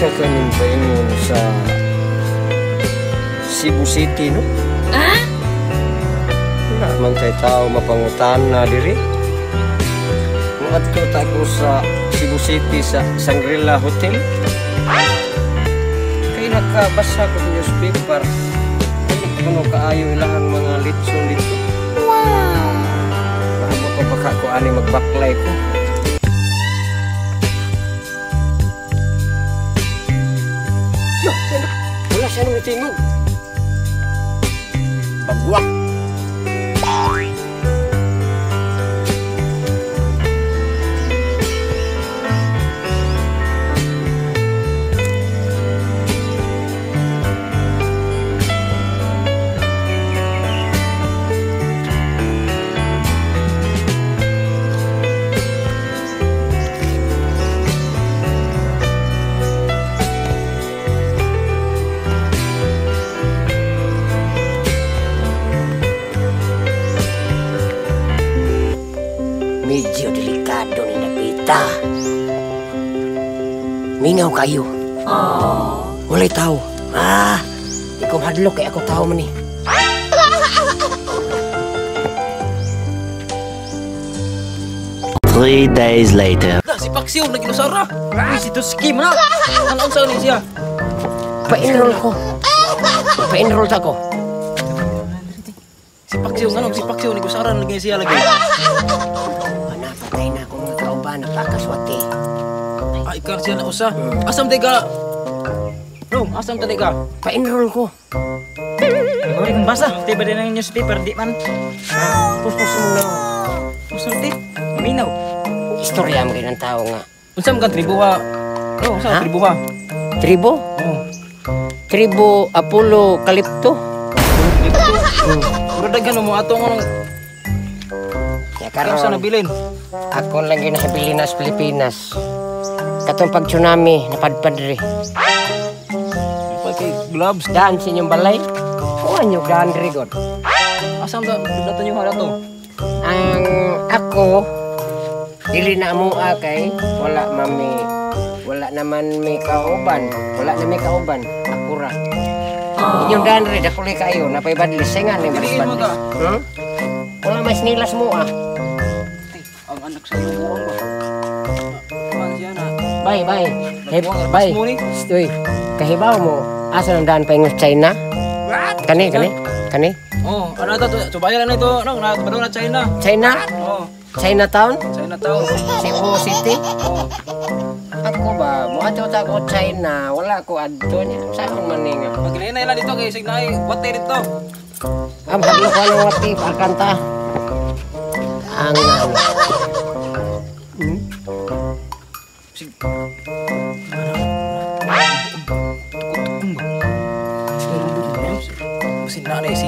Asa kanin paingon sa Cebu City, no? Wala man tay tao mapangutan na diri. Muadto ta ko sa Cebu City sa Shangri-La Hotel. Kay nakabasa ko sa newspaper. Ano kuno kaayo ilahang mga litson dito. Wow! Maabot pa baka ko ani magbaklay ko. Yo, wala siya nung itingog. Bagwak. Medyo delikado ni Napita. Mingaw kayo. Walay tao. Ah, di ko hadlok kay ako tao man eh. 3 days later. Dah, si Paksiw naginusara. Uy, si Tuski man. Ano unsa ni siya? Pa-enroll ko. Pa-enroll ta ko. Si Paksiw nganong si Paksiw ni gusara lagi siya lagi. Napatay na akong mga kauban, napakaswate. Ah, ikaw siya na usa. Asam di ka? No, asam ta di ka? Pa-enroll ko. Ikaw kang basa. Di ba din ang newspaper di man? Puspos mo na. Puspos di. Minaw. Istorya mo rin ang tao nga. Unsa man kang tribo ha? No, unsa tribo ha? Tribo? Oh. Tribo Apollo Calypto. Pero daghan mo ato nganong Ya karon sa karon. nabilin. Ako lang ginahabilin sa Pilipinas. Katong pag tsunami napadpad diri. Pag kay gloves. Daan sa inyong balay. Kuha nyo daan diri god. Asam ta dato nyo ha dato? Ang ako dili na mua kay wala mami, wala naman may kauban, wala na may kauban. Ako ra. Inyong daan diri dako kayo napay badlis say nga ni Diliin mo badlis. ka. Wala may sinilas mo ah. Ang anak sa iyo buang ba? Kuan siya na. Bye bye. Hey, Nagbuang, bye. mo ni? Uy, kahibaw mo asa ang daan paingon sa China? Kani kani kani. Oh, ano to? Subayan na ito, no, na na China. China? Oh, Chinatown? Chinatown. Cebu City? Oh. Ako ba, muadto ta ko China, wala ko adto niya. Saan man ni nga? Paglinay lang dito kay signay, wate dito. Am hadlo ko ang wati pagkanta. Ang ano. Sig. Sin na si